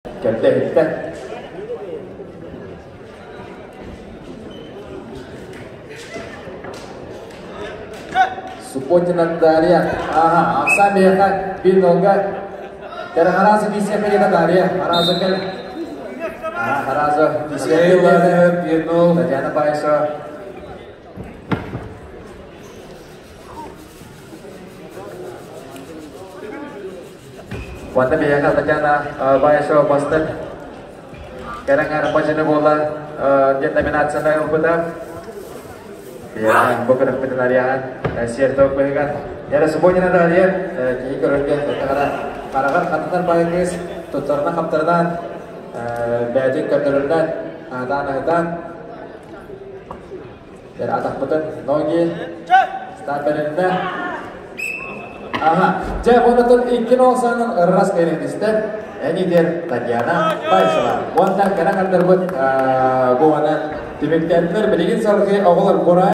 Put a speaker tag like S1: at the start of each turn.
S1: Кэллэ-иһиттэ. Субботина Дарья. Ага, ахсаан биһиэхэ биир нолга. Кэрэ Харазы киисиэхэ Дарья. Харазы кэл. Харазы киисиэхэ 1-0. Татьяна Баишева. Уонна биһиэхэ Татьяна Баишева бастыҥ кэрэҥ бадьыны буола диэн номинацияны ылбыта. Бу күрэхпитин арыйаһан сиэр-туом быһыгар Яра Субботина Дарья киһи көрөргө хараҕар хатанар баайы кыыс туттарынан-хаптарынан бэйэтин көрдөрөрүнэн аһытаан-аһытаан Атахпытын ноги старт бэрилиннэ. Ага, дьэ, онотон 2-0 санын ыррас кэринистэр Энидер Татьяна Байшева. Уонна кэрэ хандарбыт бу аны түмүктэннэр билигин салгыы оҕолор бурай.